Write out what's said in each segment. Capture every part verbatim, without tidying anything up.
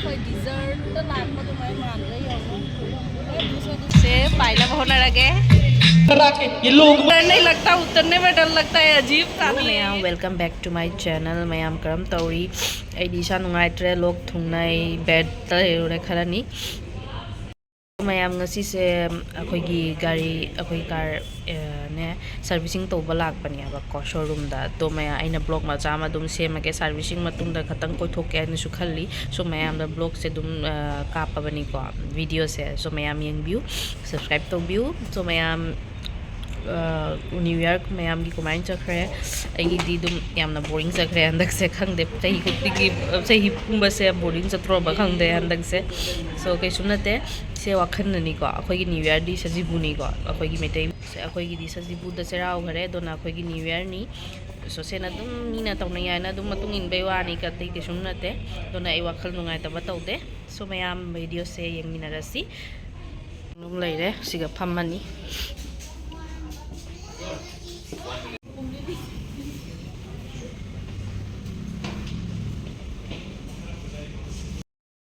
ꯑꯩꯈꯣꯏ ꯗꯤꯖꯔꯠꯇ ꯂꯥꯛꯄ ꯑꯗꯨꯃꯥꯏꯅ ꯃꯥꯟꯕ꯭ꯔꯥ ꯌꯦꯡꯉꯣ꯫ ꯁꯦ, ꯄꯥꯏꯅꯕ ꯍꯣꯠꯅꯔꯒꯦ꯫ डर नहीं लगता, उतरने में डर लगता है, अजीब सा नहीं है। ꯃꯌꯥꯝ, welcome back to my channel. ꯃꯌꯥꯝ ꯀꯔꯝ ꯇꯧꯔꯤ? ꯑꯩꯗꯤ ꯏꯁꯥ ꯅꯨꯡꯉꯥꯏꯇ꯭ꯔꯦ, ꯂꯣꯛ ꯊꯨꯡꯅꯩ, ꯕꯦꯗꯇ ꯂꯩꯔꯨꯔꯦ ꯈꯔꯅꯤ꯫ ꯃꯌꯥꯝ, ꯉꯁꯤꯁꯦ ꯑꯩꯈꯣꯏꯒꯤ ꯒꯥꯔꯤ, ꯑꯩꯈꯣꯏ ꯀꯥꯔ, ꯑ, ꯅꯦ ꯁꯥꯔꯚꯤꯁꯤꯡ ꯇꯧꯕ ꯂꯥꯛꯄꯅꯦꯕꯀꯣ, ꯁꯣꯔꯨꯝꯗ꯫ ꯑꯗꯣ ꯃꯌꯥꯝ, ꯑꯩꯅ ꯕ꯭ꯂꯣꯒ ꯃꯆꯥ ꯑꯃ ꯑꯗꯨꯝ ꯁꯦꯝꯃꯒꯦ, ꯁꯥꯔꯚꯤꯁꯤꯡ ꯃꯇꯨꯡꯗ ꯈꯇꯪ ꯀꯣꯏꯊꯣꯛꯀꯦ ꯍꯥꯏꯅꯁꯨ ꯈꯜꯂꯤ꯫ ꯁꯣ, ꯃꯌꯥꯝꯗ ꯕ꯭ꯂꯣꯒꯁꯦ ꯑꯗꯨꯝ, ꯑ, ꯀꯥꯞꯄꯕꯅꯤꯀꯣ, ꯚꯤꯗꯤꯑꯣꯁꯦ꯫ ꯁꯣ, ꯃꯌꯥꯝ ꯌꯦꯡꯕꯤꯌꯨ, ꯁꯕꯁꯀ꯭ꯔꯥꯏꯕ ꯇꯧꯕꯤꯌꯨ꯫ ꯁꯣ, ꯃꯌꯥꯝ, ꯑ, ꯅ꯭ꯌꯨ ꯏꯌꯥꯔ ꯃꯌꯥꯝꯒꯤ ꯀꯃꯥꯏꯅ ꯆꯠꯈ꯭ꯔꯦ? ꯑꯩꯒꯤꯗꯤ ꯑꯗꯨꯝ ꯌꯥꯝꯅ ꯕꯣꯔꯤꯡ ꯆꯠꯈ꯭ꯔꯦ ꯍꯟꯗꯛꯁꯦ, ꯈꯪꯗꯦ, ꯆꯍꯤ ꯈꯨꯗꯤꯡꯒꯤ, ꯆꯍꯤ ꯄꯨꯝꯕꯁꯦ ꯕꯣꯔꯤꯡ ꯆꯠꯇ꯭ꯔꯣꯕ ꯈꯪꯗꯦ ꯍꯟꯗꯛꯁꯦ꯫ ꯁꯣ, ꯀꯩꯁꯨꯝ ꯅꯠꯇꯦ, ꯁꯦ ꯋꯥꯈꯜꯅꯅꯤꯀꯣ, ꯑꯩꯈꯣꯏꯒꯤ ꯅ꯭ꯌꯨ ꯏꯌꯥꯔꯗꯤ ꯁꯖꯤꯕꯨꯅꯤꯀꯣ, ꯑꯩꯈꯣꯏꯒꯤ ꯃꯩꯇꯩ, ꯑꯩꯈꯣꯏꯒꯤꯗꯤ ꯁꯖꯤꯕꯨꯗ ꯆꯩꯔꯥꯎꯈ꯭ꯔꯦ, ꯑꯗꯨꯅ ꯑꯩꯈꯣꯏꯒꯤ ꯅ꯭ꯌꯨ ꯏꯌꯥꯔꯅꯤ꯫ ꯁꯣꯁꯦꯜ ꯑꯗꯨꯝ ꯃꯤꯅ ꯇꯧꯅꯩ ꯍꯥꯏꯅ ꯑꯗꯨꯝ ꯃꯇꯨꯡ ꯏꯟꯕꯩ ꯋꯥꯅꯤ, ꯑꯇꯩ ꯀꯩꯁꯨꯝ ꯅꯠꯇꯦ꯫ ꯑꯗꯨꯅ ꯑꯩ ꯋꯥꯈꯜ ꯅꯨꯡꯉꯥꯏꯇꯕ ꯇꯧꯗꯦ꯫ ꯁꯣ, ꯃꯌꯥꯝ ꯚꯤꯗꯤꯑꯣꯁꯦ ꯌꯦꯡꯃꯤꯟꯅꯔꯁꯤ꯫ ꯑꯗꯨꯝ ꯂꯩꯔꯦ, ꯁꯤꯒ ꯐꯝꯃꯅꯤ꯫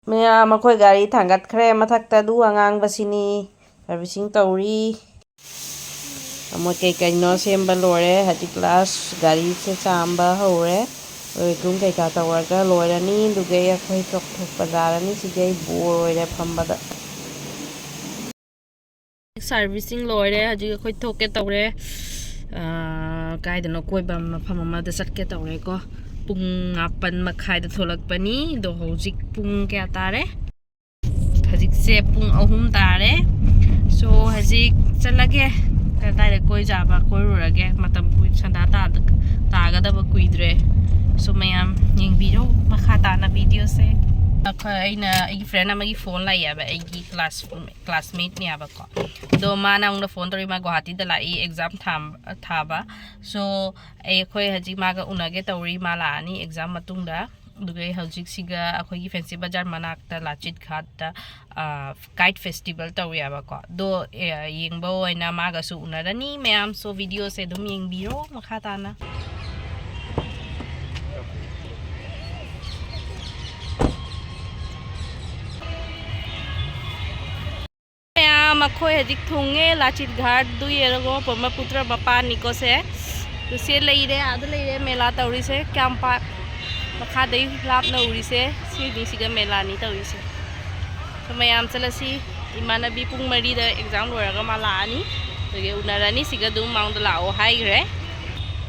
ꯃꯌꯥꯝ, ꯑꯩꯈꯣꯏ ꯒꯥꯔꯤ ꯊꯥꯡꯒꯠꯈ꯭ꯔꯦ ꯃꯊꯛꯇ, ꯑꯗꯨ ꯑꯉꯥꯡꯕꯁꯤꯅꯤ꯫ ꯁꯥꯔꯚꯤꯁꯤꯡ ꯇꯧꯔꯤ꯫ ꯑꯃꯣꯠ ꯀꯩ ꯀꯩꯅꯣ ꯁꯦꯝꯕ ꯂꯣꯏꯔꯦ꯫ ꯍꯧꯖꯤꯛ ꯂꯥꯁ ꯒꯥꯔꯤꯁꯦ ꯆꯥꯝꯕ ꯍꯧꯔꯦ꯫ ꯋꯦꯀ꯭ꯌꯨꯝ ꯀꯩꯀꯥ ꯇꯧꯔꯒ ꯂꯣꯏꯔꯅꯤ꯫ ꯑꯗꯨꯒ ꯑꯩꯈꯣꯏ ꯇꯣꯞ ꯇꯣꯞ ꯕꯖꯥꯔ ꯑꯅꯤꯁꯤꯗꯤ ꯑꯩ ꯕꯣꯔ ꯑꯣꯏꯔꯦ ꯐꯝꯕꯗ꯫ ꯁꯥꯔꯚꯤꯁꯤꯡ ꯂꯣꯏꯔꯦ꯫ ꯍꯧꯖꯤꯛ ꯑꯩꯈꯣꯏ ꯊꯣꯛꯀꯦ ꯇꯧꯔꯦ꯫ ꯑꯥ, ꯀꯥꯏꯗꯅꯣ ꯀꯣꯏꯕ ꯃꯐꯝ ꯑꯃꯗ ꯆꯠꯀꯦ ꯇꯧꯔꯦꯀꯣ꯫ ꯄꯨꯡ ꯃꯥꯄꯟ ꯃꯈꯥꯏꯗ ꯊꯣꯛꯂꯛꯄꯅꯤ꯫ ꯑꯗꯣ ꯍꯧꯖꯤꯛ ꯄꯨꯡ ꯀꯌꯥ ꯇꯥꯔꯦ? ꯍꯧꯖꯤꯛꯁꯦ ꯄꯨꯡ ꯑꯍꯨꯝ ꯇꯥꯔꯦ꯫ ꯁꯣ, ꯍꯧꯖꯤꯛ ꯆꯠꯂꯒꯦ꯫ ꯀꯗꯥꯏꯗ ꯀꯣꯏ ꯆꯥꯕ ꯀꯣꯏꯔꯨꯔꯒꯦ꯫ ꯃꯇꯝ ꯀꯨꯏ-, ꯁꯟꯗꯥ ꯇꯥꯗ-, ꯇꯥꯒꯗꯕ ꯀꯨꯏꯗ꯭ꯔꯦ꯫ ꯁꯣ, ꯃꯌꯥꯝ ꯌꯦꯡꯕꯤꯔꯣ ꯃꯈꯥ ꯇꯥꯅ ꯚꯤꯗꯤꯑꯣꯁꯦ꯫ ꯑꯩꯈꯣꯏ, ꯑꯩꯅ, ꯑꯩꯒꯤ ꯐ꯭ꯔꯦꯟ ꯑꯃꯒꯤ ꯐꯣꯟ ꯂꯥꯛꯑꯦꯕ, ꯑꯩꯒꯤ ꯀ꯭ꯂꯥꯁ, ꯀ꯭ꯂꯥꯁꯃꯦꯠꯅꯦꯕꯀꯣ꯫ ꯑꯗꯣ ꯃꯥꯅ ꯑꯩꯉꯣꯟꯗ ꯐꯣꯟ ꯇꯧꯔꯛꯏ, ꯃꯥ ꯒꯨꯋꯥꯍꯥꯇꯤꯗ ꯂꯥꯛꯏ ꯑꯦꯛꯖꯥꯝ ꯊꯥ-, ꯊꯥꯕ꯫ ꯁꯣ, ꯑꯩꯈꯣꯏ ꯍꯧꯖꯤꯛ ꯃꯥꯒ ꯎꯅꯒꯦ ꯇꯧꯔꯤ, ꯃꯥ ꯂꯥꯛꯑꯅꯤ ꯑꯦꯛꯖꯥꯝ ꯃꯇꯨꯡꯗ꯫ ꯑꯗꯨꯒ ꯑꯩ ꯍꯧꯖꯤꯛꯁꯤꯒ ꯑꯩꯈꯣꯏꯒꯤ ꯐꯦꯟꯁꯤ ꯕꯖꯥꯔ ꯃꯅꯥꯛꯇ ꯂꯥꯆꯤꯠ ꯘꯥꯠꯇ, ꯑ, ꯀꯥꯏꯠ ꯐꯦꯁꯇꯤꯚꯦꯜ ꯇꯧꯔꯤꯑꯕꯀꯣ꯫ ꯑꯗꯣ, ꯑꯦ, ꯌꯦꯡꯕ ꯑꯣꯏꯅ ꯃꯥꯒꯁꯨ ꯎꯅꯔꯅꯤ ꯃꯌꯥꯝ꯫ ꯁꯣ, ꯚꯤꯗꯤꯑꯣꯁꯦ ꯑꯗꯨꯝ ꯌꯦꯡꯕꯤꯔꯣ ꯃꯈꯥ ꯇꯥꯅ꯫ ꯑꯩꯈꯣꯏ ꯍꯧꯖꯤꯛ ꯊꯨꯡꯉꯦ ꯂꯥꯆꯤꯠ ꯘꯥꯠ ꯗꯨ ꯌꯦꯔꯒꯣ ꯕ꯭ꯔꯍ꯭ꯃꯄꯨꯇ꯭ꯔ ꯃꯄꯥꯟꯅꯤꯀꯣ ꯁꯦ꯫ ꯇꯨ ꯁꯦ ꯂꯩꯔꯦ, ꯑꯥꯗ ꯂꯩꯔꯦ, ꯃꯦꯂꯥ ꯇꯧꯔꯤꯁꯦ꯫ ꯀ꯭ꯌꯥꯝꯄꯥꯠ ꯃꯈꯥꯗꯩ ꯂꯥꯞꯅ ꯎꯔꯤꯁꯦ ꯁꯤꯅꯤ, ꯁꯤꯒ ꯃꯦꯂꯥꯅꯤ ꯇꯧꯔꯤꯁꯦ꯫ ꯑꯗꯣ ꯃꯌꯥꯝ ꯆꯠꯂꯁꯤ꯫ ꯏꯃꯥꯟꯅꯕꯤ ꯄꯨꯡ ꯃꯔꯤꯗ ꯑꯦꯛꯖꯥꯝ ꯂꯣꯏꯔꯒ ꯃꯥ ꯂꯥꯛꯑꯅꯤ꯫ ꯑꯗꯨꯒꯤ ꯎꯅꯔꯅꯤ, ꯁꯤꯒ ꯑꯗꯨꯝ ꯃꯥꯡꯗ ꯂꯥꯛꯑꯣ ꯍꯥꯏꯈ꯭ꯔꯦ꯫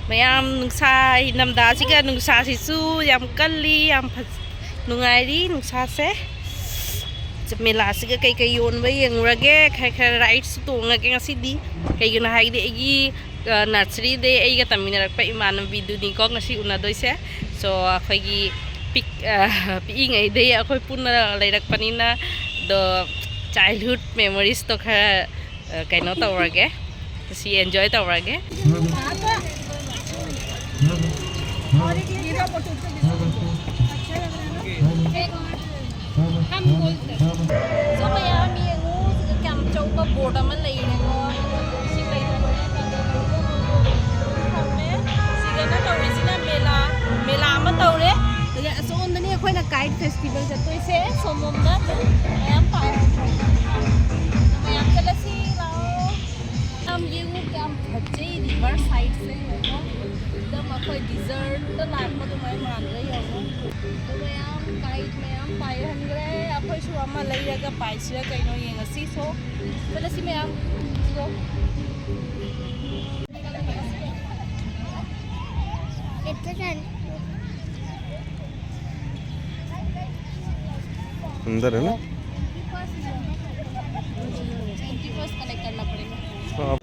ꯃꯌꯥꯝ ꯅꯨꯡꯁꯥ, ꯏꯪꯊꯝꯊꯥꯁꯤꯒ ꯅꯨꯡꯁꯥꯁꯤꯁꯨ ꯌꯥꯝ ꯀꯜꯂꯤ, ꯌꯥꯝ ꯐꯖ-, ꯅꯨꯡꯉꯥꯏꯔꯤ ꯅꯨꯡꯁꯥꯁꯦ꯫ ꯃꯦꯂꯥꯁꯤꯒ ꯀꯩꯀꯩ ꯌꯣꯟꯕ ꯌꯦꯡꯉꯨꯔꯒꯦ꯫ ꯈꯔ ꯈꯔ ꯔꯥꯏꯗꯁꯨ ꯇꯣꯡꯉꯒꯦ ꯉꯁꯤꯗꯤ꯫ ꯀꯩꯒꯤꯅꯣ ꯍꯥꯏꯔꯗꯤ ꯑꯩꯒꯤ, ꯑ, ꯅꯔꯁꯔꯤꯗꯩ ꯑꯩꯒ ꯇꯝꯃꯤꯟꯅꯔꯛꯄ ꯏꯃꯥꯟꯅꯕꯤꯗꯨꯅꯤꯀꯣ ꯉꯁꯤ ꯎꯅꯗꯣꯏꯁꯦ꯫ ꯁꯣ ꯑꯩꯈꯣꯏꯒꯤ ꯄꯤꯛ-, ꯑ, ꯄꯤꯛꯏꯉꯩꯗꯩ ꯑꯩꯈꯣꯏ ꯄꯨꯟꯅ ꯂꯩꯔꯛꯄꯅꯤꯅ, ꯑꯗꯣ ꯆꯥꯏꯜꯍꯨꯗ ꯃꯦꯃꯣꯔꯤꯁꯇꯣ ꯈꯔ, ꯑ, ꯀꯩꯅꯣ ꯇꯧꯔꯒꯦ, ꯁꯤ ꯑꯦꯟꯖꯣꯏ ꯇꯧꯔꯒꯦ꯫ ꯁꯣ ꯃꯌꯥꯝ ꯌꯦꯡꯉꯨ, ꯁꯤꯗ ꯀꯌꯥꯝ ꯆꯧꯕ ꯕꯣꯔꯗ ꯑꯃ ꯂꯩꯔꯦꯀꯣ꯫ ꯁꯤ ꯀꯩꯅꯣ? ꯐꯝꯃꯦ꯫ ꯁꯤꯗꯅ ꯇꯧꯔꯤꯁꯤꯅ ꯃꯦꯂꯥ, ꯃꯦꯂꯥ ꯑꯃ ꯇꯧꯔꯦ꯫ ꯑꯗꯨꯒ ꯑꯁꯣꯝꯗꯅꯤ ꯑꯩꯈꯣꯏꯅ ꯀꯥꯏꯠ ꯐꯦꯁꯇꯤꯚꯦꯜ ꯆꯠꯇꯣꯏꯁꯦ꯫ ꯁꯣꯝꯂꯣꯝꯗ ꯃꯌꯥꯝ ꯄꯥꯏ-, ꯃꯌꯥꯝ ꯆꯠꯂꯁꯤ ꯂꯥꯛꯑꯣ꯫ ꯌꯥꯝ ꯌꯦꯡꯉꯨ, ꯀꯌꯥꯝ ꯐꯖꯩ ꯔꯤꯚꯔ ꯁꯥꯏꯠꯁꯦ ꯌꯦꯡꯉꯣ꯫ ꯑꯗꯨꯝ ꯑꯩꯈꯣꯏ ꯗꯤꯖꯔꯠꯇ ꯂꯥꯛꯄ ꯑꯗꯨꯃꯥꯏꯅ ꯃꯥꯟꯗ꯭ꯔꯥ ꯌꯦꯡꯉꯣ꯫ ꯑꯗꯨ ꯃꯌꯥꯝ ꯀꯥꯏꯠ ꯃꯌꯥꯝ ꯄꯥꯏꯍꯟꯈ꯭ꯔꯦ꯫ ꯑꯩꯈꯣꯏꯁꯨ ꯑꯃ ꯂꯩꯔꯒ ꯄꯥꯏꯁꯤꯔꯥ ꯀꯩꯅꯣ ꯌꯦꯡꯉꯁꯤ꯫ ꯁꯣ ꯆꯠꯂꯁꯤ ꯃꯌꯥꯝ꯫ ꯁꯣ꯫ अंदर है ना? एंट्री पास कलेक्ट करना पड़ेगा। हाँ।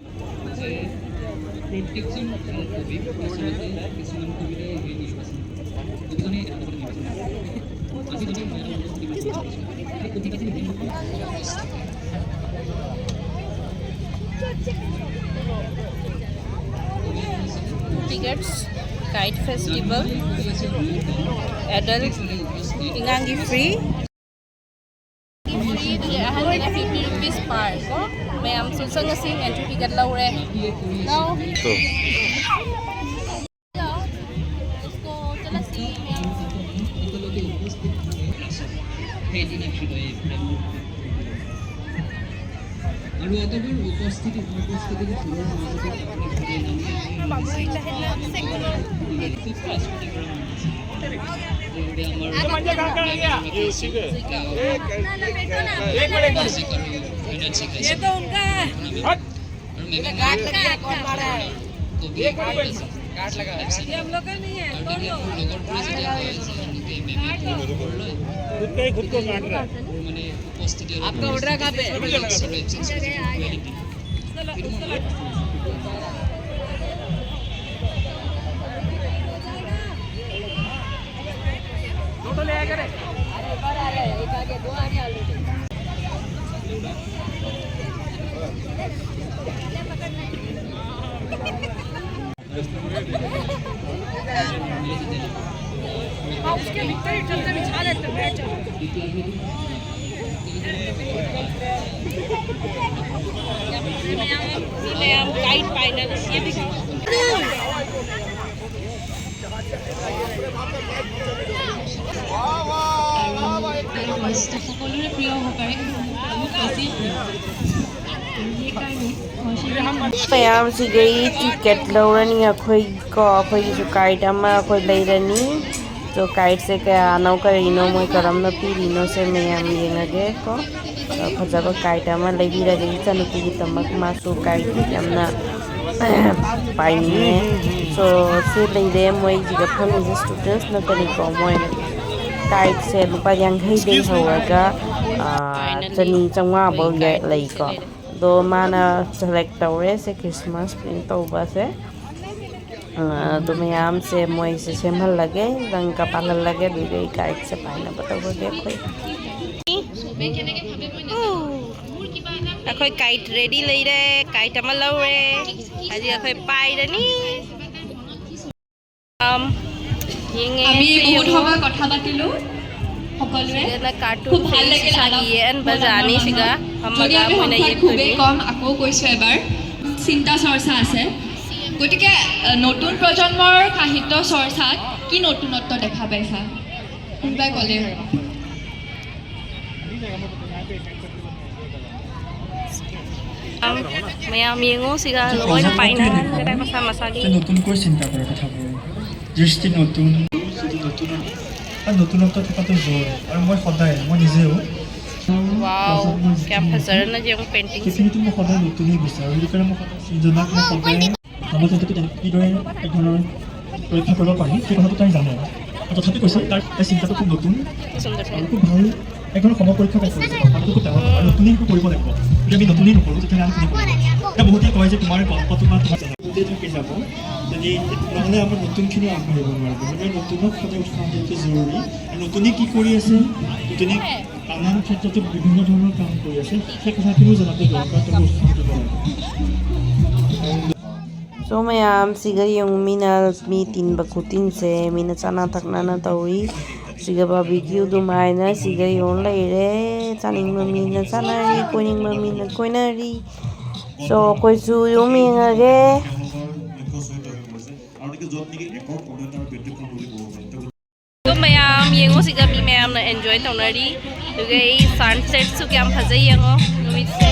Tickets, Kite Festival, adult, ꯑꯉꯥꯡꯒꯤ free꯫ Free ꯑꯗꯨꯒ ꯑꯍꯟꯒꯤꯅ fifty rupees per ꯀꯣ꯫ ꯃꯌꯥꯝꯁꯨ ꯆꯪꯉꯁꯤ, entry ticket ꯂꯧꯔꯦ꯫ ꯂꯥꯎ꯫ ꯇꯨ꯫ ꯂꯥꯎ꯫ Let's go, ꯆꯠꯂꯁꯤ ꯃꯌꯥꯝ꯫ আৰু এটাকৈ উপস্থিতি উপস্থিতি ये तो उनका है। আৰু মেমে काट लगा है, कौन मारा है? काट लगा है। ये हम लोग का नहीं है। कौन लोग? লগৰটোৱে যেতিয়া কয় যে এনেকে মেমে লগৰ লয়, खुद का ही खुद को काट रहा है। মোৰ মানে উপস্থিতি অলপ आपका ऑर्डर कहाँ पे है? এবচেন্স কোৱালিটি। उसको लो, उसको लो। हाँ, उसके भीतर ही चलते बिछा लेते हैं, बैठ जाओ। ये मैम, गाइड पाइनल, ये दिखाओ। সকলোৰে প্ৰিয় হ'ব পাৰে, কিন্তু মোৰ বহুত বেছি প্ৰিয়। সেইকাৰণে মই ꯃꯌꯥꯝꯁꯤꯒꯩ ꯇꯤꯀꯦꯠ ꯂꯧꯔꯅꯤ ꯑꯩꯈꯣꯏ ꯀꯣ꯫ ꯑꯩꯈꯣꯏꯒꯤꯁꯨ ꯀꯥꯏꯠ ꯑꯃ ꯑꯩꯈꯣꯏ ꯂꯩꯔꯅꯤ꯫ ꯑꯗꯣ ꯀꯥꯏꯠꯁꯦ ꯀꯌꯥꯅꯣ ꯀꯔꯤꯅꯣ ꯃꯣꯏ ꯀꯔꯝꯅ ꯄꯤꯔꯤꯅꯣꯁꯦ ꯃꯌꯥꯝ ꯌꯦꯡꯉꯒꯦ ꯀꯣ꯫ ꯑꯗꯣ ꯐꯖꯕ ꯀꯥꯏꯠ ꯑꯃ ꯂꯩꯕꯤꯔꯒꯦ ꯏꯆꯥꯅꯨꯄꯤꯒꯤꯗꯃꯛ꯫ ꯃꯥꯁꯨ ꯀꯥꯏꯠ ꯌꯥꯝꯅ ꯄꯥꯏꯅꯤꯡꯉꯦ꯫ ꯁꯣ ꯁꯤ ꯂꯩꯔꯦ ꯃꯣꯏꯁꯤꯗ ꯐꯝꯃꯤꯁꯦ ꯁ꯭ꯇꯨꯗꯦꯟꯁ ꯅꯠꯇꯅꯤꯀꯣ꯫ ꯃꯣꯏ ꯀꯥꯏꯠꯁꯦ ꯂꯨꯄꯥ ꯌꯥꯡꯈꯩꯗꯒꯤ ꯍꯧꯔꯒ ꯆꯅꯤ ꯆꯥꯝꯃꯉꯥꯐꯧ ꯂꯩꯀꯣ꯫ ꯑꯗꯣ ꯃꯥꯅ ꯁꯦꯂꯦꯛ ꯇꯧꯔꯦ ꯁꯦ ꯈ꯭ꯔꯤꯁꯃꯥꯁ ꯄ꯭ꯔꯤꯟ ꯇꯧꯕꯁꯦ꯫ ꯑꯗꯨ ꯃꯌꯥꯝꯁꯦ ꯃꯣꯏꯁꯦ ꯁꯦꯝꯍꯜꯂꯒꯦ, ꯔꯪꯒ ꯄꯥꯜꯍꯜꯂꯒꯦ, ꯑꯗꯨꯒ ꯑꯩ ꯀꯥꯏꯠꯁꯦ ꯄꯥꯏꯅꯕ ꯇꯧꯔꯒꯦ ꯑꯩꯈꯣꯏ꯫ ꯑꯩꯈꯣꯏ ꯀꯥꯏꯠ ꯔꯦꯗꯤ ꯂꯩꯔꯦ, ꯀꯥꯏꯠ ꯑꯃ ꯂꯧꯔꯦ, ꯍꯧꯖꯤꯛ ꯑꯩꯈꯣꯏ ꯄꯥꯏꯔꯅꯤ꯫ ꯌꯦꯡꯉꯦ, আমি ꯁꯤ বহুত ꯌꯦꯡꯉꯣ꯫ সময় কথা পাতিলো সকলোৱে। ꯁꯤꯗꯅ ꯀꯥꯔꯇꯨꯟ খুব ভাল ꯐꯤꯂꯝ ꯂꯩছিল ꯁꯤꯁꯥ আলাপ ꯌꯦꯛꯍꯟꯕ ꯃꯌꯥꯝ ꯖꯥꯠꯅꯤ ꯃꯌꯥꯝ ꯁꯤꯒ ꯃꯌꯥꯝ। যদি ꯐꯝꯃꯒ আমি ꯃꯣꯏꯅ সংখ্যা খুবেই ꯌꯦꯛꯇꯣꯏꯅꯤ꯫ কম, আকৌ কৈছো এবাৰ, চিন্তা চৰ্চা আছে। গতিকে আহ, নতুন প্ৰজন্মৰ সাহিত্য চৰ্চাত কি নতুনত্ব দেখা পাইছা? কোনোবাই ক'লে আৰু। ꯃꯌꯥꯝ ꯌꯦꯡꯉꯨ, ꯁꯤꯒ ꯂꯣꯏꯅ ꯄꯥꯏꯅꯔꯒ ꯃꯁꯥ ꯃꯁꯥꯒꯤ নতুনকৈ চিন্তা কৰে কথাবোৰ। দৃষ্টি নতুন, চুটি নতুন, আৰু নতুনত্ব থকাটো জোৰ। আৰু মই সদায়, মই নিজেও Wow, প্ৰজন্মৰ যিটো কিয় নতুন, ফজৰনা যে পেইণ্টিং। সেইখিনিতো মই সদায় নতুনেই বিচাৰোঁ। সেইটো কাৰণে মই সদায় সৃজনক মই সদায় সমাজত যাতে তেনে-, কিদৰে এক ধৰণৰ ৰক্ষা কৰিব পাৰি, সেই কথাটো তাই জানে। আৰু তথাপি কৈছে, তাৰ, তাই চিন্তাটো খুব নতুন আৰু খুব ভাল। এক ধৰণৰ সময় পৰীক্ষা তাই কৰিছে, কথাটো খুব ডাঙৰ কথা। আৰু নতুনে সেইটো কৰিব লাগিব। যদি আমি নতুনেই নকৰোঁ, তেতিয়াহ'লে আমি কোনে কৰিব? এতিয়া বহুতে কয় যে তোমাৰ গল্পটো বা তোমাৰ জনগোটেই থাকি যাব, যদি নহ'লে আমাৰ নতুনখিনিও আগবাঢ়িব নোৱাৰিব। গতিকে নতুনক সদায় উৎসাহ দিয়াটো জৰুৰী। আৰু নতুনে কি কৰি আছে, নতুনে নানান ক্ষেত্ৰতো বিভিন্ন ধৰণৰ কাম কৰি আছে, সেই কথাখিনিও জনাটো দৰকাৰ, তেওঁক উৎসাহ দিব লাগে। So ꯃꯌꯥꯝ, ꯁꯤꯒ ꯌꯦꯡꯉꯨ, ꯃꯤꯅ ꯃꯤ ꯇꯤꯟꯕ ꯈꯨꯇꯤꯟꯁꯦ, ꯃꯤꯅ ꯆꯥꯅ ꯊꯛꯅꯅ ꯇꯧꯏ꯫ ꯁꯤꯒ ꯕꯥꯔꯕꯤꯀ꯭ꯌꯨ ꯑꯗꯨꯃꯥꯏꯅ ꯁꯤꯒ ꯌꯣꯟ ꯂꯩꯔꯦ꯫ ꯆꯥꯅꯤꯡꯕ ꯃꯤꯅ ꯆꯥꯅꯔꯤ, ꯀꯣꯏꯅꯤꯡꯕ ꯃꯤꯅ ꯀꯣꯏꯅꯔꯤ꯫ So ꯑꯩꯈꯣꯏꯁꯨ ꯌꯨꯝ ꯌꯦꯡꯉꯒꯦ꯫ ꯑꯗꯣ ꯃꯌꯥꯝ ꯌꯦꯡꯉꯨ, ꯁꯤꯗ ꯃꯤ ꯃꯌꯥꯝꯅ ꯑꯦꯟꯖꯣꯏ ꯇꯧꯅꯔꯤ꯫ ꯑꯗꯨꯒ ꯑꯩ ꯁꯟꯁꯦꯠꯁꯨ ꯀꯌꯥꯝ ꯐꯖꯩ ꯌꯦꯡꯉꯣ, ꯅꯨꯃꯤꯠꯁꯦ꯫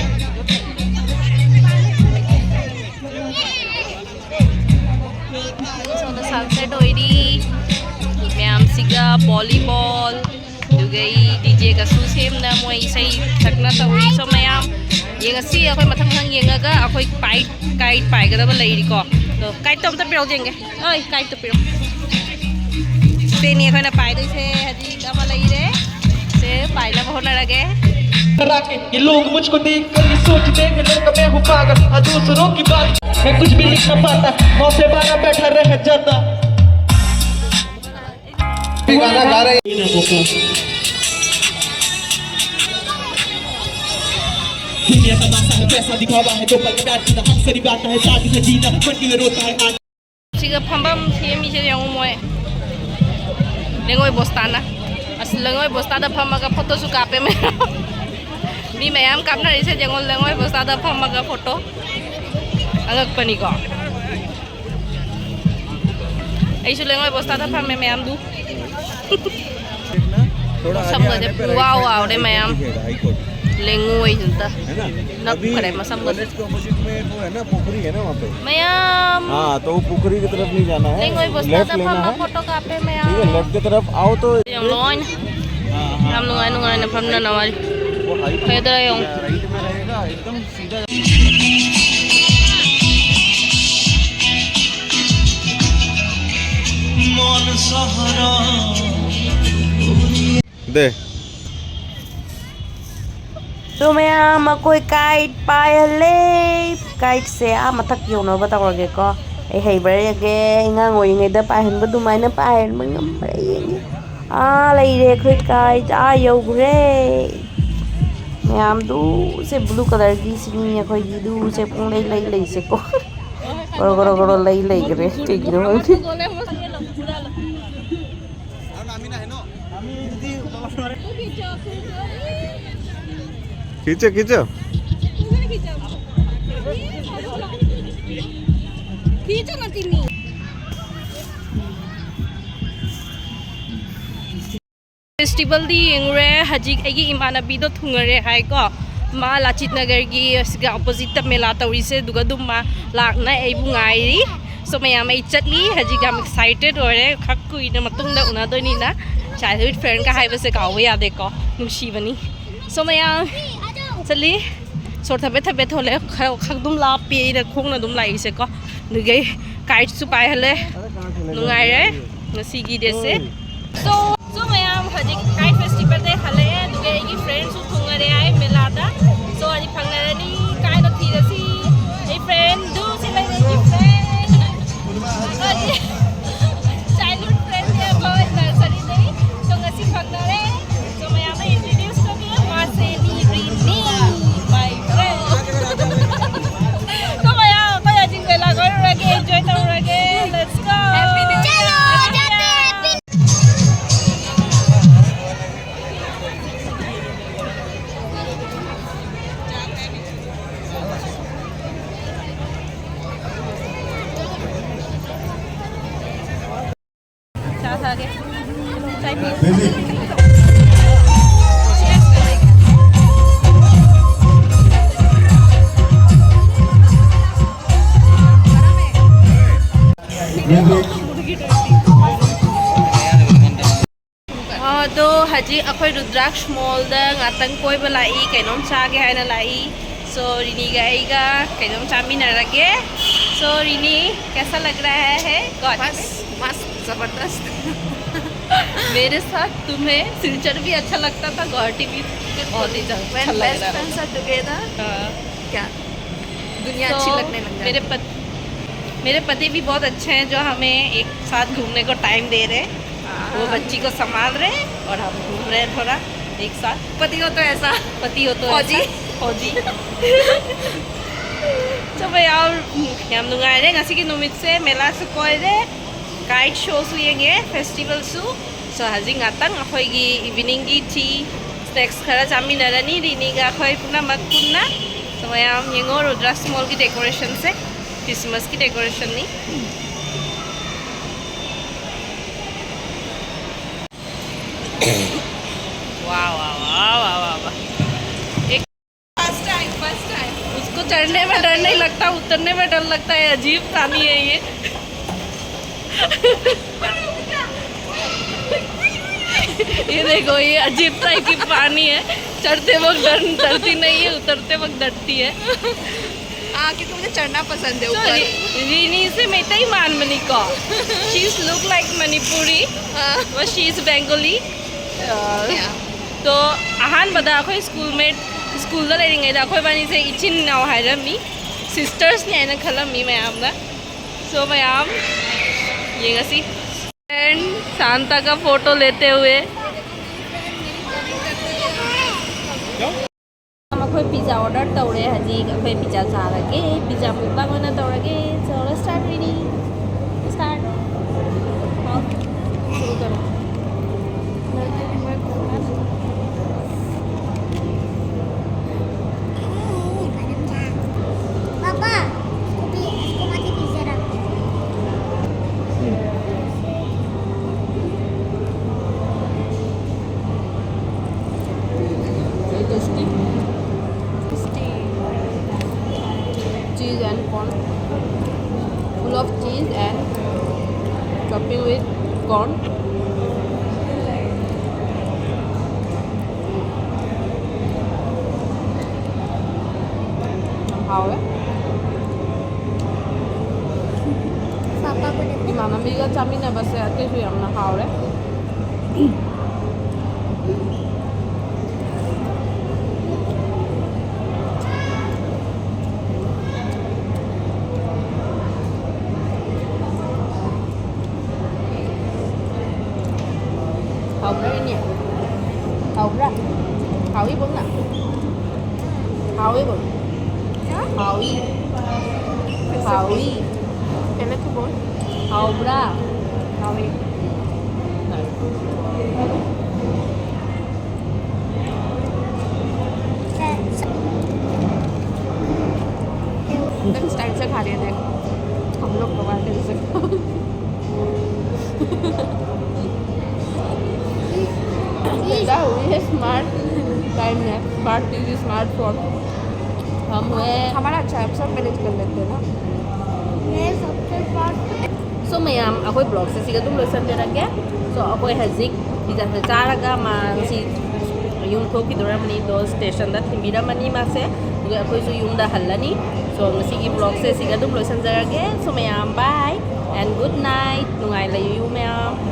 ꯁꯣꯝꯗ ꯁꯟꯁꯦꯠ ꯑꯣꯏꯔꯤ꯫ ꯃꯌꯥꯝꯁꯤꯒ ꯚꯣꯂꯤꯕꯣꯜ, ꯑꯗꯨꯒ ꯑꯩ ꯗꯤ ꯖꯦꯒꯁꯨ ꯁꯦꯝꯅ ꯃꯣꯏ ꯏꯁꯩ ꯁꯛꯅ ꯇꯧꯔꯤ꯫ So ꯃꯌꯥꯝ ꯌꯦꯡꯉꯁꯤ, ꯑꯩꯈꯣꯏ ꯃꯊꯪ ꯃꯊꯪ ꯌꯦꯡꯉꯒ ꯑꯩꯈꯣꯏ ꯀꯥꯏꯠ, ꯀꯥꯏꯠ ꯄꯥꯏꯒꯗꯕ ꯂꯩꯔꯤꯀꯣ꯫ ꯑꯗꯣ ꯀꯥꯏꯠꯇꯣ ꯑꯝꯇ ꯄꯤꯔꯛꯑꯣ ꯌꯦꯡꯒꯦ꯫ ꯑꯣꯏ, ꯀꯥꯏꯠꯇꯣ ꯄꯤꯔꯛꯑꯣ꯫ ꯁꯤꯅꯤ ꯑꯩꯈꯣꯏꯅ ꯄꯥꯏꯗꯣꯏꯁꯦ ꯍꯧꯖꯤꯛ꯫ ꯑꯃ ꯂꯩꯔꯦ꯫ ꯁꯦ, ꯄꯥꯏꯅꯕ ꯍꯣꯠꯅꯔꯒꯦ꯫ करा के ये लोग मुझको देख कर ये सोचते हैं लड़का मैं हूँ पागल, हाँ, दूसरों की बात है, कुछ भी लिख ना पाता, नौ से बारह बैठा रह जाता। गाना गा रहे हैं। दुनिया का तमाशा है, पैसा दिखावा है, जो पल में प्यार जीना, अक्सर ही बात है, शादी है जीना, मंडी में रोता है आज। ꯁꯤꯒ ꯐꯝꯐꯝ ꯁꯦꯝꯃꯤꯁꯦ ꯌꯦꯡꯉꯨ ꯃꯣꯏ꯫ ꯂꯦꯡꯉꯣꯏ ꯕꯣꯁꯇꯥꯅ꯫ ꯑꯁ, ꯂꯦꯡꯉꯣꯏ ꯕꯣꯁꯇꯥꯗ ꯐꯝꯃꯒ ꯐꯣꯇꯣꯁꯨ ꯀꯥꯞꯄꯦ ꯃꯌꯥꯝ꯫ ꯃꯤ ꯃꯌꯥꯝ ꯀꯥꯞꯅꯔꯤꯁꯦ ꯌꯦꯡꯉꯣ, ꯂꯦꯡꯉꯣꯏ ꯕꯣꯁꯇꯥꯗ ꯐꯝꯃꯒ ꯐꯣꯇꯣ꯫ ꯑꯉꯛꯄꯅꯤꯀꯣ꯫ ꯑꯩꯁꯨ ꯂꯦꯡꯉꯣꯏ ꯕꯣꯁꯇꯥꯗ ꯐꯝꯃꯦ ꯃꯌꯥꯝꯗꯨ꯫ ꯁꯝꯒꯁꯦ ꯄꯨꯡꯋꯥꯎ ꯋꯥꯎꯔꯦ ꯃꯌꯥꯝ꯫ ꯂꯦꯡꯉꯣꯏꯁꯤꯗ है ना? ꯅꯞꯈ꯭ꯔꯦ ꯃꯁꯝꯒꯁꯦ꯫ कॉलेज के अपोजिट में वो है ना, पोखरी है ना वहाँ पे। ꯃꯌꯥꯝ हाँ, तो वो पोखरी की तरफ नहीं जाना है। ꯂꯦꯡꯉꯣꯏ ꯕꯣꯁꯇꯥꯗ लेफ्ट लेना ꯐꯝꯕ है। ꯐꯣꯇꯣ ꯀꯥꯞꯄꯦ ठीक है, ꯃꯌꯥꯝ꯫ लेफ्ट की तरफ आओ तो ꯌꯥꯝ ꯂꯣꯏꯅ ꯌꯥꯝ ꯅꯨꯡꯉꯥꯏ ꯅꯨꯡꯉꯥꯏꯅ ꯐꯝꯅꯅꯕ ꯋꯥꯔꯤ꯫ वो हाइट ꯐꯦꯗꯔ ꯌꯦꯡꯉꯨ꯫ राइट में रहेगा, एकदम सीधा। दे। ꯁꯣ ꯃꯌꯥꯝ, ꯑꯩꯈꯣꯏ ꯀꯥꯏꯠ ꯄꯥꯏꯍꯜꯂꯦ꯫ ꯀꯥꯏꯠꯁꯦ ꯑꯥ ꯃꯊꯛ ꯌꯧꯅꯕ ꯇꯧꯔꯒꯦꯀꯣ꯫ ꯑꯩ ꯍꯩꯕ꯭ꯔꯥ ꯌꯦꯡꯒꯦ꯫ ꯑꯉꯥꯡ ꯑꯣꯏꯔꯤꯉꯩꯗ ꯄꯥꯏꯍꯟꯕ ꯑꯗꯨꯃꯥꯏꯅ ꯄꯥꯏꯍꯟꯕ ꯉꯝꯕ꯭ꯔꯥ ꯌꯦꯡꯒꯦ꯫ ꯑꯥ ꯂꯩꯔꯦ ꯑꯩꯈꯣꯏ ꯀꯥꯏꯠ, ꯑꯥ ꯌꯧꯈ꯭ꯔꯦ꯫ ꯃꯌꯥꯝꯗꯨꯁꯦ ꯕ꯭ꯂꯨ ꯀꯂꯔꯒꯤ ꯁꯤꯅꯤ ꯑꯩꯈꯣꯏꯒꯤ ꯗꯨꯁꯦ ꯄꯨꯡꯂꯩ ꯂꯩ ꯂꯩꯁꯦꯀꯣ꯫ ꯒꯣꯔꯣ ꯒꯣꯔꯣ ꯒꯣꯔꯣ ꯂꯩ ꯂꯩꯈ꯭ꯔꯦ ꯀꯩꯒꯤꯅꯣ ꯈꯪꯗꯦ꯫ खींचो, खींचो। ꯐꯦꯁꯇꯤꯚꯦꯜꯗꯤ ꯌꯦꯡꯉꯨꯔꯦ꯫ ꯍꯧꯖꯤꯛ ꯑꯩꯒꯤ ꯏꯃꯥꯟꯅꯕꯤꯗꯣ ꯊꯨꯡꯉꯔꯦ ꯍꯥꯏꯀꯣ꯫ ꯃꯥ ꯂꯥꯆꯤꯠ ꯅꯒꯔꯒꯤ ꯑꯁꯤꯒ ꯑꯣꯄꯣꯖꯤꯠꯇ ꯃꯦꯂꯥ ꯇꯧꯔꯤꯁꯦ, ꯑꯗꯨꯒ ꯑꯗꯨꯝ ꯃꯥ ꯂꯥꯛꯅ ꯑꯩꯕꯨ ꯉꯥꯏꯔꯤ꯫ ꯁꯣ ꯃꯌꯥꯝ, ꯑꯩ ꯆꯠꯂꯤ ꯍꯧꯖꯤꯛ꯫ ꯌꯥꯝ ꯑꯦꯛꯁꯥꯏꯇꯦꯠ ꯑꯣꯏꯔꯦ꯫ ꯈꯛ ꯀꯨꯏꯅ ꯃꯇꯨꯡꯗ ꯎꯅꯗꯣꯏꯅꯤꯅ꯫ ꯆꯥꯏꯜꯍꯨꯗ ꯐ꯭ꯔꯦꯟꯒ ꯍꯥꯏꯕꯁꯦ ꯀꯥꯎꯕ ꯌꯥꯗꯦꯀꯣ, ꯅꯨꯡꯁꯤꯕꯅꯤ꯫ ꯁꯣ ꯃꯌꯥꯝ, ꯆꯠꯂꯤ꯫ ꯁꯣꯔ ꯊꯕꯦꯠ ꯊꯕꯦꯠ ꯊꯣꯛꯂꯦ꯫ ꯈꯔ ꯈꯛ ꯑꯗꯨꯝ ꯂꯥꯞꯄꯤ ꯑꯩꯅ ꯈꯣꯡꯅ ꯑꯗꯨꯝ ꯂꯥꯛꯏꯁꯦꯀꯣ꯫ ꯑꯗꯨꯒꯤ ꯀꯥꯏꯠꯁꯨ ꯄꯥꯏꯍꯜꯂꯦ꯫ ꯅꯨꯡꯉꯥꯏꯔꯦ ꯉꯁꯤꯒꯤ ꯗꯦꯁꯦ꯫ ꯁꯣ ꯁꯣ ꯃꯌꯥꯝ, ꯍꯧꯖꯤꯛ ꯀꯥꯏꯠ ꯐꯦꯁꯇꯤꯚꯦꯜꯗꯩ ꯍꯜꯂꯛꯑꯦ꯫ ꯑꯗꯨꯒ ꯑꯩꯒꯤ ꯐ꯭ꯔꯦꯟꯁꯨ ꯊꯨꯡꯉꯔꯦ ꯑꯩ ꯃꯦꯂꯥꯗ꯫ ꯁꯣ ꯍꯧꯖꯤꯛ ꯐꯪꯅꯔꯅꯤ꯫ ꯀꯥꯏꯠꯇꯣ ꯊꯤꯔꯁꯤ꯫ ꯑꯩ ꯐ꯭ꯔꯦꯟꯗꯨ ꯁꯤ ꯂꯩꯔꯦ, ꯑꯩꯒꯤ ꯐ꯭ꯔꯦꯟ꯫ ꯆꯥꯏꯜꯍꯨꯗ ꯐ꯭ꯔꯦꯟꯅꯦ ꯑꯩꯈꯣꯏ ꯅꯔꯁꯔꯤꯗꯩ꯫ ꯁꯣ ꯉꯁꯤ ꯐꯪꯅꯔꯦ꯫ ꯁꯣ ꯃꯌꯥꯝꯅ ꯏꯟꯇ꯭ꯔꯣꯗ꯭ꯌꯨꯁ ꯇꯧꯕꯤꯌꯨ꯫ ꯃꯥꯁꯦ ꯃꯤ ꯔꯤꯅꯤ, my friend꯫ ꯁꯣ ꯃꯌꯥꯝ, ꯑꯩꯈꯣꯏ ꯍꯧꯖꯤꯛ ꯃꯦꯂꯥ ꯀꯣꯏꯔꯨꯔꯒꯦ, ꯑꯦꯟꯖꯣꯏ ꯇꯧꯔꯨꯔꯒꯦ꯫ Let's go! ꯆꯠꯂꯣ, ꯆꯠꯂꯦ, happy ꯑꯩꯈꯣꯏ ꯔꯨꯗ꯭ꯔꯥꯛꯁ ꯃꯣꯜꯗ ꯉꯥꯛꯇꯪ ꯀꯣꯏꯕ ꯂꯥꯛꯏ, ꯀꯩꯅꯣꯝ ꯆꯥꯒꯦ ꯍꯥꯏꯅ ꯂꯥꯛꯏ꯫ So ꯔꯤꯅꯤꯒ ꯑꯩꯒ ꯀꯩꯅꯣꯝ ꯆꯥꯃꯤꯟꯅꯔꯒꯦ꯫ So ꯔꯤꯅꯤ, कैसा लग रहा है गुवाहाटी में? मस्त, जबरदस्त। मेरे साथ तुम्हें सिलचर भी अच्छा लगता था, गुवाहाटी भी बहुत ही अच्छा When लग best रहा friends है। are together, हाँ। क्या दुनिया अच्छी So, लगने लग जाती मेरे है। पत, मेरे पति भी बहुत अच्छे हैं जो हमें एक साथ घूमने को टाइम दे रहे हैं। हाँ। वो बच्ची को संभाल रहे हैं और हम घूम रहे हैं थोड़ा एक साथ। पति हो तो ऐसा। पति हो तो फौजी। ऐसा, फौजी। So ꯃꯌꯥꯝ ꯌꯥꯝ ꯅꯨꯡꯉꯥꯏꯔꯦ ꯉꯁꯤꯒꯤ ꯅꯨꯃꯤꯠꯁꯦ꯫ ꯃꯦꯂꯥꯁꯨ ꯀꯣꯏꯔꯦ, ꯀꯥꯏꯠ ꯁꯣꯁꯨ ꯌꯦꯡꯉꯦ, ꯐꯦꯁꯇꯤꯚꯦꯜꯁꯨ꯫ So ꯍꯧꯖꯤꯛ ꯉꯥꯛꯇꯪ ꯑꯩꯈꯣꯏꯒꯤ ꯏꯚꯤꯅꯤꯡꯒꯤ ꯇꯤ, ꯁ꯭ꯅꯦꯛꯁ ꯈꯔ ꯆꯥꯃꯤꯟꯅꯔꯅꯤ ꯔꯤꯅꯤꯒ ꯑꯩꯈꯣꯏ ꯄꯨꯝꯅꯃꯛ ꯄꯨꯟꯅ꯫ So ꯃꯌꯥꯝ ꯌꯦꯡꯉꯣ, ꯔꯨꯗ꯭ꯔꯥꯁ ꯃꯣꯜꯒꯤ ꯗꯦꯀꯣꯔꯦꯁꯟꯁꯦ ꯈ꯭ꯔꯤꯁꯃꯥꯁꯀꯤ ꯗꯦꯀꯣꯔꯦꯁꯟꯅꯤ꯫ वाह वाह वाह वाह वाह वाह। एक First time, first time. उसको चढ़ने में डर नहीं लगता, उतरने में डर लगता है। अजीब प्राणी है ये। ये देखो, ये अजीब टाइप की प्राणी है। चढ़ते वक्त डर डरती नहीं है, उतरते वक्त डरती है। हाँ, क्योंकि मुझे चढ़ना पसंद है So, ऊपर। रि- रिनी से मेतई मान मनिको। She's look like Manipuri, हाँ। but she is Bengali. Yeah. तो ꯑꯍꯥꯟꯕꯗ ꯑꯩꯈꯣꯏ ꯁ꯭ꯀꯨꯜꯃꯦꯠ, ꯁ꯭ꯀꯨꯜꯗ ꯂꯩꯔꯤꯉꯩꯗ ꯑꯩꯈꯣꯏ ꯕꯥꯅꯤꯁꯦ ꯏꯆꯤꯟ ꯏꯅꯥꯎ ꯍꯥꯏꯔꯝꯃꯤ, ꯁꯤꯁꯇꯔꯁꯅꯤ ꯍꯥꯏꯅ ꯈꯜꯂꯝꯃꯤ ꯃꯌꯥꯝꯅ꯫ So ꯃꯌꯥꯝ ꯌꯦꯡꯉꯁꯤ꯫ And ꯁꯥꯟꯇꯥꯒ ꯐꯣꯇꯣ ꯂꯦꯇꯦ ꯍꯨꯑꯦ꯫ ꯑꯩꯈꯣꯏ ꯄꯤꯖꯥ ꯑꯣꯔꯗꯔ ꯇꯧꯔꯦ, ꯍꯧꯖꯤꯛ ꯑꯩꯈꯣꯏ ꯄꯤꯖꯥ ꯆꯥꯔꯒꯦ, ꯄꯤꯖꯥ ꯃꯨꯛꯕꯥꯡ ꯑꯣꯏꯅ ꯇꯧꯔꯒꯦ꯫ So let's start reading. Start. ꯍꯥꯎ, ꯁꯨꯔꯨ ꯀꯔꯣ꯫ पापा, इसको भी, इसको मत दीजिए ना। Very tasty. Cheese and corn. Full of cheese and topping with corn. ꯏꯃꯥꯟꯅꯕꯤꯒ ꯆꯥꯃꯤꯟꯅꯕꯁꯦ ꯑꯇꯩꯁꯨ ꯌꯥꯝꯅ ꯍꯥꯎꯔꯦ꯫ ꯍꯥꯎꯕ꯭ꯔꯥ ꯏꯅꯦ? ꯍꯥꯎꯕ꯭ꯔꯥ? ꯍꯥꯎꯏ ꯕꯣꯛꯅ? ꯍꯥꯎꯏ ꯕꯣꯛ? ꯍꯥꯎꯏ꯫ ꯍꯥꯎꯏ꯫ ꯄꯦꯂꯦꯠꯇꯨ ꯕꯣꯛ? ꯍꯥꯎꯕ꯭ꯔꯥ? ꯍꯥꯎꯏ꯫ एकदम स्टाइल से खा रहे हैं, देख, हम लोग को बात ऐसे। ज्यादा हुई है स्मार्ट टाइम है, स्मार्ट टीवी, स्मार्टफोन। हम हुए हमारा अच्छा है, हम सब मैनेज कर लेते हैं ना। ये सबसे स्मार्ट। So ꯃꯌꯥꯝ, ꯑꯩꯈꯣꯏ ꯕ꯭ꯂꯣꯒꯁꯦ ꯁꯤꯒ ꯑꯗꯨꯝ ꯂꯣꯏꯁꯟꯖꯔꯒꯦ꯫ So ꯑꯩꯈꯣꯏ ꯍꯧꯖꯤꯛ ꯄꯤꯖꯥꯁꯦ ꯆꯥꯔꯒ ꯃꯥ ꯁꯤ ꯌꯨꯝ ꯊꯣꯛꯈꯤꯗꯣꯔꯝꯕꯅꯤ, ꯑꯗꯣ ꯁ꯭ꯇꯦꯁꯟꯗ ꯊꯤꯟꯕꯤꯔꯝꯃꯅꯤ ꯃꯥꯁꯦ, ꯑꯗꯨꯒ ꯑꯩꯈꯣꯏꯁꯨ ꯌꯨꯝꯗ ꯍꯜꯂꯅꯤ꯫ So ꯉꯁꯤꯒꯤ ꯕ꯭ꯂꯣꯒꯁꯦ ꯁꯤꯒ ꯑꯗꯨꯝ ꯂꯣꯏꯁꯟꯖꯔꯒꯦ꯫ So ꯃꯌꯥꯝ, bye and good night, ꯅꯨꯡꯉꯥꯏ ꯂꯩꯌꯨ ꯃꯌꯥꯝ꯫